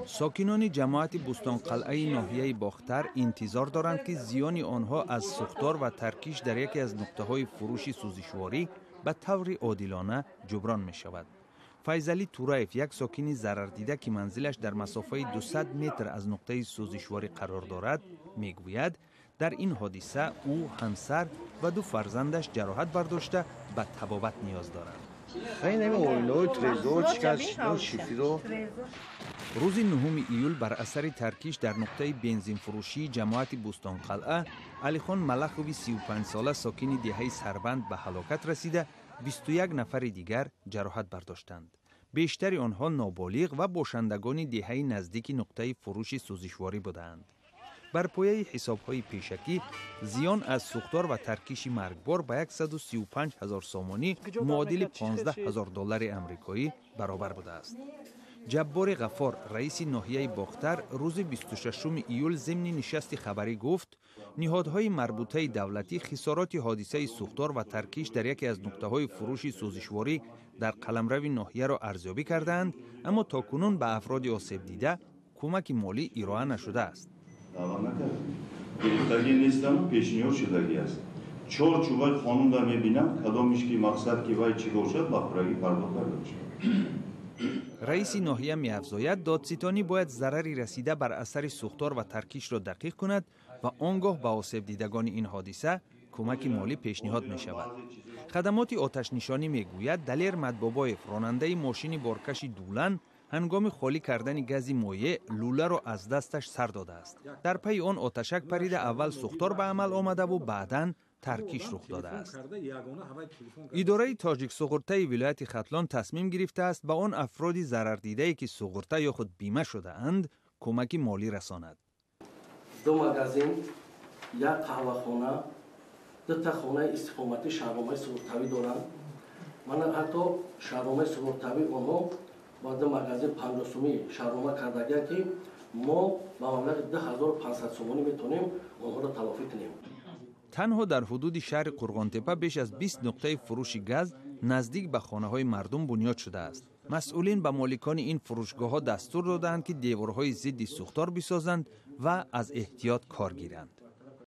Сокинони ҷамоати Бӯстонқалъаи ноҳияи Бохтар интизор доранд, ки зиёни онҳо аз сӯхтор ва таркиш дар яке аз нуқтаҳои фурӯши сӯзишворӣ ба таври одилона ҷуброн мешавад. Файзалӣ Тураев, як сокини зарардида, ки манзилаш дар масофаи 200 метр аз нуқтаи сӯзишворӣ қарор дорад, мегӯяд, дар ин ҳодиса ӯ, ҳамсар ва ду фарзандаш ҷароҳат бардошта, ба табобат ниёз доранд. Рӯзи 9 июл бар асари таркиш дар нуқтаи бензинфурӯшии ҷамоати Бӯстонқалъа Алихон Малахови 35сола, сокини деҳаи Сарбанд, ба ҳалокат расида, 21 нафари дигар ҷароҳат бардоштанд. Бештари онҳо ноболиғ ва бошандагони деҳаи наздики нуқтаи фурӯши сӯзишворӣ будаанд. Бар пояи ҳисобҳои пешакӣ, зиён аз сӯхтор ва таркиши маргбор ба 135 ҳазор сомонӣ, муодили 15 ҳазор доллари амрикоӣ, баробар будааст. Ҷаббори Ғаффор, раиси ноҳияи Бохтар, рӯзи 26 июл зимни нишасти хабарӣ гуфт, ниҳодҳои марбутаи давлатӣ хисороти ҳодисаи сӯхтор ва таркиш дар яке аз нуқтаҳои фурӯши сӯзишворӣ дар қаламрави ноҳияро арзёбӣ кардаанд, аммо то кунун ба афроди осебдида кӯмаки молӣ ироа нашудааст. Гирифтагӣ нестам, пешниҳод шудагӣ аст. Чор чӯбаи қонунда мебинам, кадомиш ки мақсад ки вай чӣ бошад, ба пуррагӣ пардохт карда бошад. Раиси ноҳия меафзояд, додситонӣ бояд зарари расида бар асари сӯхтор ва таркишро дақиқ кунад ва он гоҳ ба осебдидагони ин ҳодиса кӯмаки молӣ пешниҳод мешавад. Хадамоти оташнишонӣ мегӯяд, Далер Мадбобоев, ронандаи мошини боркаши Дулан, ҳангоми холӣ кардани гази моеъ лӯларо аз дасташ сар додааст. Дар пайи он оташак парида, аввал сӯхтор ба амал омадаву баъдан таркиш рух додааст. Идораи Тоҷиксуғуртаи вилояти Хатлон тасмим гирифтааст, ба он афроди зарардидае, ки суғурта ё худ бима шудаанд, кӯмаки молӣ расонад. Ду магазин, як қаҳвахона, дута хонаи истиқоматӣ шартномаи суғуртавӣ доранд. Мана, ҳатто шартномаи суғуртавии онҳо ба ду магазин 50 сумӣ шартнома кардагианд, ки мо ба маблағи 2500 сомонӣ метавонем онҳоро талофӣ кунем. Танҳо дар ҳудуди шаҳри Қурғонтеппа беш аз 20 нуқтаи фурӯши газ наздик ба хонаҳои мардум бунёд шудааст. Масъулин ба моликони ин фурӯшгоҳҳо дастур додаанд, ки деворҳои зидди сӯхтор бисозанд ва аз эҳтиёт кор гиранд.